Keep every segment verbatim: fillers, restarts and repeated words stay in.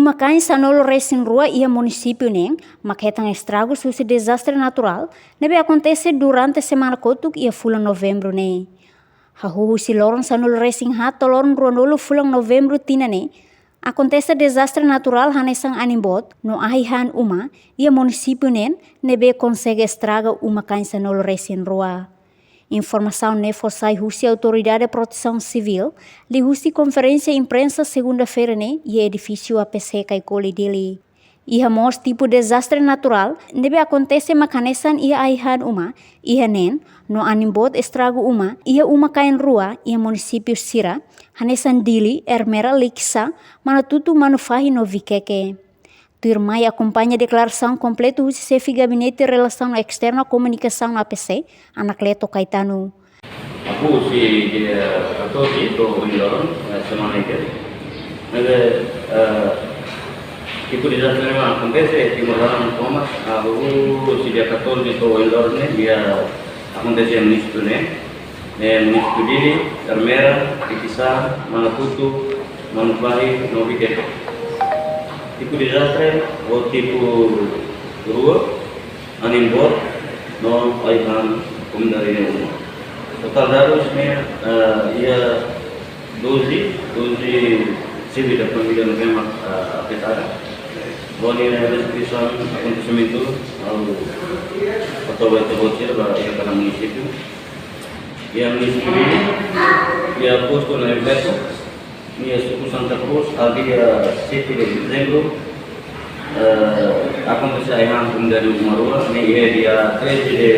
Uma-kain sanulu-resin-rua iha munisípiu neen mak hetan estragus husi dezastre naturál ne'ebé akontese durante semana kotuk iha fulan Novembru ne'e. Hahú husi loron sanulu-resin-haat to'o loron ruanulu fulan Novembru tinan ne'e, akontese dezastre naturál hanesan anin boot no ahi-han uma iha munisípiu neen ne'ebé konsege estraga uma-kain sanulu-resin-rua. Informasaun ne'e fó sai husi Autoridade Protesaun Sivíl liuhusi konferénsia imprensa segunda-feira ne'e iha edifísiu A P C Caicoli, Dili. Iha mós tipu dezastre naturál ne'ebé akontese mak hanesan iha ahi-han uma iha neen no anin boot estraga uma iha uma-kain rua iha munisípiu sira hanesan Dili, Ermera, Likisá, Manatutu, Manufahi no Viqueque. Tuirmai akompaña deklarasaun kompletu husi Xefe Gabinete Relasaun Esterna Komunikasaun A P C, Anacleto Caetano. Hahú husi dia katorze to'o ohin loron, eh, semana ida. Ne'ebé, eh, tipu dezastre ne'e mak akontese iha Timor laran tomak, hahú husi dia katorze to'o ohin loron ne'e, iha akontese iha munisípiu ne'e, eh, munisípiu Dili, Ermera, Likisá, Manatutu, Manufahi no Viqueque. Tipu dezastre ou tipu rua, anin boot no ahi-han komunidade nia uma. Totál dadus ne'e, eh, iha doze, doze xefe família ne'ebé mak, eh, afetada. Ho nia deskrisaun akontesimentu ha'u hato'o ba ita-boot sira ba iha kada munisípiu. Iha munisípiu Dili, iha postu Naimpeto, iha suku Santa Cruz, aldeia sete de Dezembro, eh, akontese ahi-han komunidade uma rua, ne'e iha dia treze de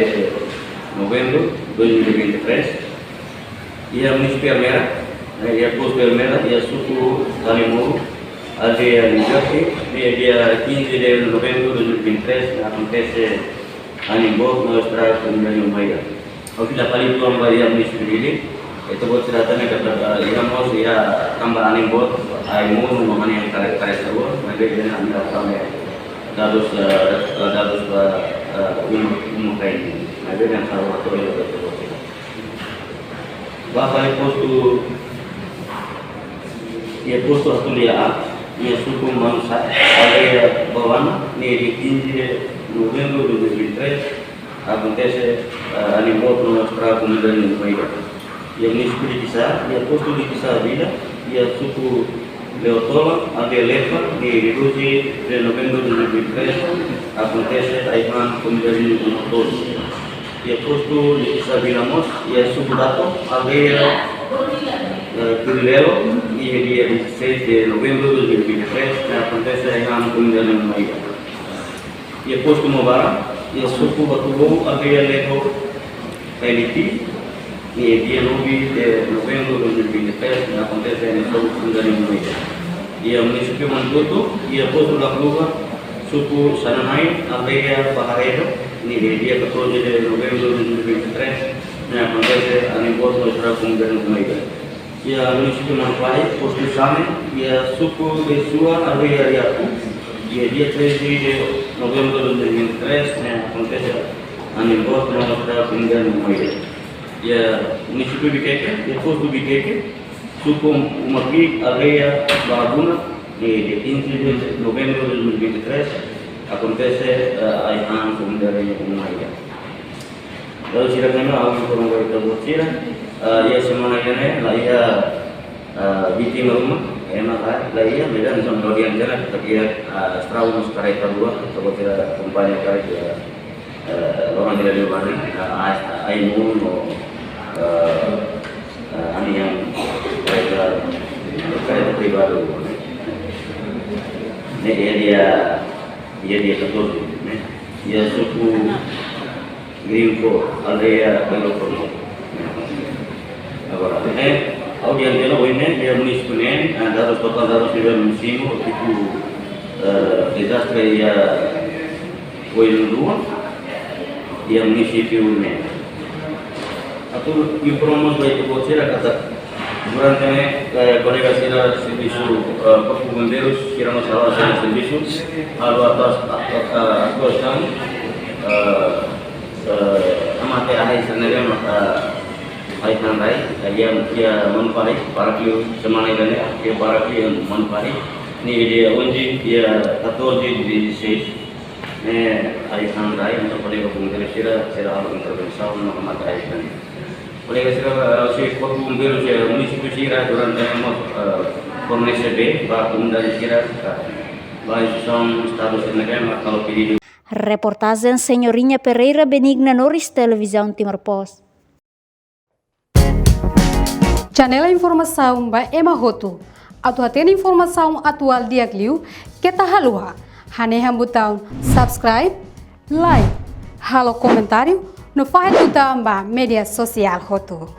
Novembro dois mil e vinte e três. Iha munisípiu Ermera, eh, iha postu Ermera, iha suku Talimuru, aldeia Liberty, ne'e iha dia quinze de Novembro dois mil e vinte e três, akontese anin boot no estraga komunidade uma ida. Ha'u fila fali uitoan ba iha munisípiu Dili, ita-boot sira hatene katak, eh, iha mós iha tanba anin boot, ahi-monu no anin yang karet, karet rua, maibé iha ami la hatene dadus, eh, dadus ba, eh, uma, uma-kain. Maibé ha'u hato'o ba ita-boot sira. Ba fali postu, iha postu Atulia A, iha suku Manusá, aldeia Bawana, ne'e dia quinze de Novembro dois mil e vinte e três, akontese, eh, anin boot no estraga komunidade uma ida. Iha munisípiu Likisá, iha postu Likisá Vila, iha suku Leotola, aldeia Lepa, ne'e dia doze de Novembro dois mil e vinte e três, akontese ahi-han komunidade uma tolu. Iha postu Likisá Vila mós, iha suku Dato, aldeia, eh, Turilelo, ne'e dia dezasseis de Novembro dois mil e vinte e três, ne'e akontese ahi-han komunidade uma ida. Iha postu Mobara, iha suku Batu Bobu, aldeia Lego, Kailiti, ne'e dia nove de Novembro dois mil e vinte e três, ne'e akontese ahi-han komunidade uma ida. Iha munisípiu Manatutu, iha postu Laklua, suku Sananai, aldeia Bahareda, ne'e dia catorze de Novembro dois mil e vinte e três, ne'e akontese anin boot no estraga komunidade uma ida. Iha munisípiu Manufahi, postu Same, iha suku Desua, aldeia Riaku, iha dia treze de Novembro dois mil e vinte e três, ne'e akontese anin boot no estraga komunidade uma ida. Iha munisípiu Viqueque, iha postu Viqueque, suku Umaki, aldeia Barabuna, ne'e dia quinze de Novembro dois mil e vinte e três, akontese, eh, ahi-han komunidade uma ida. Lalu sira kena au informa ba ita-boot sira, eh, iha semana ida-ne'e, la iha, eh, vítima ruma, ema la, la iha, maibé hanesan ha'u dehan tiha ona, katak iha, eh, estragu mós kareta rua, ita-boot sira akompaña kareta, eh, loron ida liubá ne'e, eh, ahi-, ahi-monu no, eh, eh, anin yang kareta, kareta pribadi, ne'e, iha dia, iha dia catorze, ne'e, iha suku Gringo, aldeia Belo Formoso. Agora, eh, ha'u dehan tiha ona ohin ne'e, iha munisípiu ne'e, eh, dadus totál dadus ne'ebé ami simu, tipu, eh, dezastre iha oin rua, iha munisípiu ne'e. Atu informa mós ba ita-boot sira katak durante ne'e, eh, kolega sira servisu, eh, Korpu Bombeirus, sira mós halo servisu, halo atu, eh, atu, eh, eh, hamate ahi sira-ne'e maka ahi-han rai, iha, iha Manufahi, barak liu semana ida-ne'e, iha barak liu Manufahi. Ne'e dia onze, dia catorze, dia dezasseis, ne'e ai-han rai, entaun kolega bombeiru sira, sira halo intervensaun no mate ai-han. Kolega sira, eh, husi Korpu Bombeiru sira, munisípiu sira durante mós, eh, fornese bee ba komunidade sira, eh, ba instituisaun Estadu sira ne'ebé mak halo pedidu. Reportajen Senhorinha Pereira Benigna Norris, Televizaun Timor Post. Janela informasaun ba ema hotu. Atu hatene informasaun atuál di'ak liu, keta haluha hanehan butaun subscribe, like, halo komentáriu, no fahe tutan ba média sosiál hotu.